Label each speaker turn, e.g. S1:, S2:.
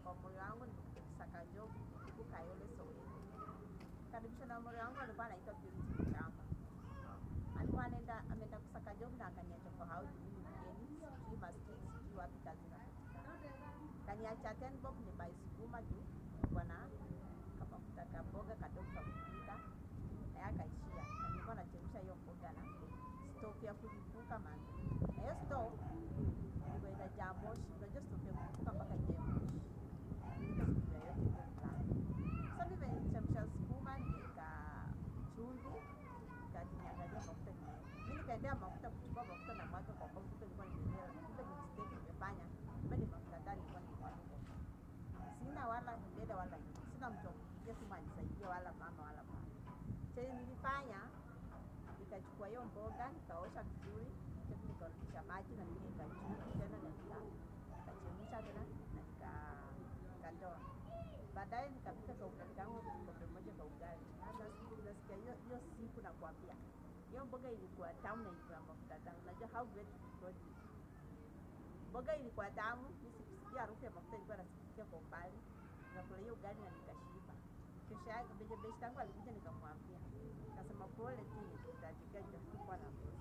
S1: Kwa moyo wangu nimekuja kusaka job huku Kayole Soweto. Karibisha na moyo wangu alikuwa anaitwa Purity Mchamba. Alikuwa anaenda ameenda kusaka job na akaniacha kwa house, mimi mgeni, sijui ma street, sijui wapi kazi inapatikana. Kaniacha 10 bob ni buy sukuma juu nilikuwa na kamafuta ka mboga kadogo ka kupika na yeye akaishia. Na nilikuwa nachemsha hiyo mboga na stove ya kulipuka man. Na hiyo stove ilikuwa inajaa moshi. Unajua stove ya kulipuka mpaka ijae moshi. Hiyo sufuria yote iko mlango. Sasa mimi venye nilichemsha sukuma nikaweka chumvi, nikaniangalia mafuta ni mimi nikaendea mafuta kuchukua mafuta na mwaga kwa mboga, kumbe nilikuwa nimeelewa, kumbe ni mistake nimefanya, kumbe ni mafuta ndani nilikuwa nimemwaga kwa mboga. Sina wala mbele wala nyuma, sina mtu wa kupigia simu anisaidie, wala mama wala baba. Chenye nilifanya, nikachukua hiyo mboga nikaosha vizuri, tena nikarudisha maji na nikaweka chumvi tena na nikachemsha tena na nikatoa. Baadaye nikapika ka ugali kangu kikombe moja ka ugali. Na nasikia hiyo hiyo siku nakwambia, hiyo mboga ilikuwa tamu na ilikuwa mafuta tamu. Unajua how great God is. Mboga ilikuwa tamu, mimi sikusikia harufu ya mafuta, ilikuwa nasikia kwa umbali. Nikakula hiyo ugali na nikashiba. Kesho yake beje beshte yangu alikuja nikamwambia. Akasema pole tu nitajikia juu hatukuwa na pesa.